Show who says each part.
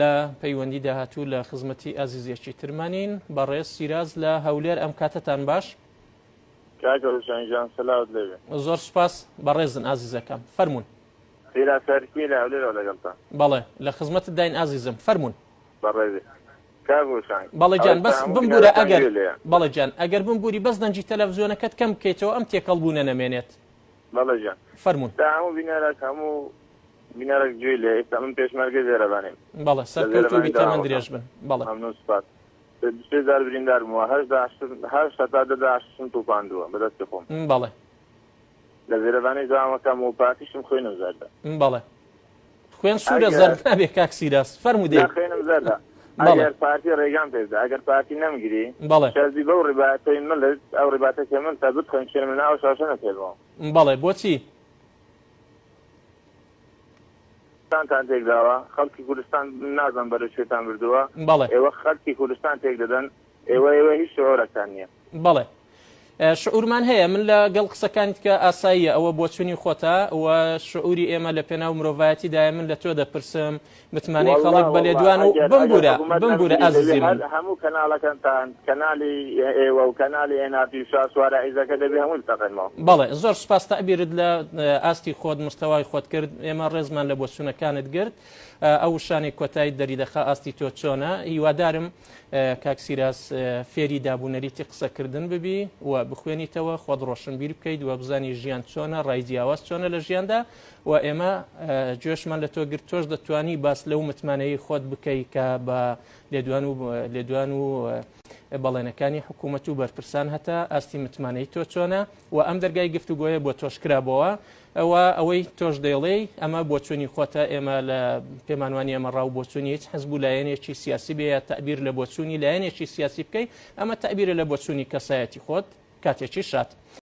Speaker 1: لە پەیوەندی داهاتوو لە خزمەتی ئازیزێکی ترمانین، بەڕێز سیراز لە هەولێر ئەم کاتەتان باش.
Speaker 2: کاکە هوشەنگ گیان سلاوت لێبێ.
Speaker 1: زۆر سوپاس بەڕێزن ئازیزەکەم فەرموون.
Speaker 2: سیراز سەرکی لە هەولێرەوە لەگەڵتان.
Speaker 1: بەڵێ لە خزمەتت داین ئازیزم فەرموون.
Speaker 2: بەڕێزی کاک هوشەنگ.
Speaker 1: بەڵێ گیان
Speaker 2: ئەوەی
Speaker 1: بەس
Speaker 2: هەموو
Speaker 1: بمبورە
Speaker 2: بینەرەکان
Speaker 1: ئەگەر
Speaker 2: گوێ لێیە.
Speaker 1: بەڵێ گیان ئەگەر بمبوری بەس دەنگی تەلەفزیۆنەکەت کەم بکەیتەوە ئەم تێکەڵ بوونە نەمێنێت.
Speaker 2: بەڵێ گیان.
Speaker 1: فەرموون.
Speaker 2: تا هەموو بینەرەک هەموو بینەرەک گوێی لێیە ئێستا من پێشمەرگەی زێرەڤانیم.
Speaker 1: بەڵێ
Speaker 2: لە
Speaker 1: سەرکەوتوو
Speaker 2: زێرەڤانی
Speaker 1: بی تەمەن
Speaker 2: دەوام ئەکەم.
Speaker 1: درێژ بن. بەڵێ.
Speaker 2: مەمنوون سوپاس. سێ جار بریندار بوومە هەشت داعشم هەشت هەتا دە داعشم توپاندووە بە دەستی خۆم.
Speaker 1: بەڵێ.
Speaker 2: لە زێرەڤانی دەوامەکەم و پارتیشم خوێنم زەردە.
Speaker 1: بەڵێ. خوێن سوورە
Speaker 2: ئەگەر
Speaker 1: زەرد نابێ کاک سیراس فەرموو
Speaker 2: نا
Speaker 1: دەی.
Speaker 2: خوێنم زەردە.
Speaker 1: بەڵێ.
Speaker 2: ئەگەر پارتی ڕێگام پێ بدا ئەگەر پارتی نەمگری
Speaker 1: بەڵێ.
Speaker 2: شەربی بەو ڕیباتەی ملت ئەو ڕیباتە کە ملتە بتخنکێنم لە ناو شاشە نەتێلمەوە.
Speaker 1: بەڵێ بۆچی؟
Speaker 2: کوردستانتان تێکداوە خەڵکی کوردستان نازانم بەرەو کوێتان بردووە
Speaker 1: بەڵێ.
Speaker 2: ئێوە خەلکی کوردستان تێک دەدەن ئێوە ئێوە هیچ شعورەکتان نییە.
Speaker 1: بەڵێ شعورمان هەیە من لە گەڵ قسەکانیت کە ئاساییە ئەوە بۆچونی خۆتە و شعوری ئێمە لە پێناو مرۆڤایەتیدایە من لە تۆ دەپرسم متمانەی
Speaker 2: واللە
Speaker 1: خەڵک بە
Speaker 2: واللە
Speaker 1: لێدوان و
Speaker 2: ئەگەر ئەگەر
Speaker 1: بمبورە
Speaker 2: حکومەت
Speaker 1: بمبورە
Speaker 2: نەمگری دەبێ
Speaker 1: ئازیزی
Speaker 2: هەر
Speaker 1: من.
Speaker 2: هەموو کەناڵەکەنتان کەنالی ئێوە و کەنالی ئێن ئار تی و شاسوارە عیزەکە دەبێ هەمووی بتەقێنمەوە.
Speaker 1: بەڵێ زۆر سوپاس تەعبیرت لە ئاستی خۆت مستەوای خۆت کرد ئێمە ڕێزمان لە بۆچونەکانت گرت ئەو وشانەی کۆتاییت دەریدەخا ئاستی تۆ چۆنە هیوادارم کاک سیراس فێری دابونەریتی قسەکردن ببی و بخوێنیتەوە خۆت ڕۆشنبیر بکەیت و بزانی ژیان چۆنە ڕای جیاواز چۆنە لە ژیاندا و ئێمە گوێشمان لە تۆ گرت تۆش دەتوانی باس لەو متمانەیەی خۆت بکەی کە بە لێدوان و لێدوان و بەڵێنەکانی حکوومەت و بەرپرسان هەتا ئاستی متمانەی تۆ چۆنە و ئەم دەرگای گفتوگۆیە بۆ تۆش کرابەوە ئەوە ئەوەی تۆش دەیڵێی ئەمە بۆچوونی خۆتە ئێمە لە پێمان وانیە ئەمە ڕاو بۆچوونی هیچ حزب و لایەنێکی سیاسی بێ یا تەعبیر لە بۆچوونی لایەنێکی سیاسی بکەی ئەمە تەعبیرە لە بۆچوونی کەسایەتی خۆت کاتێکی شاد.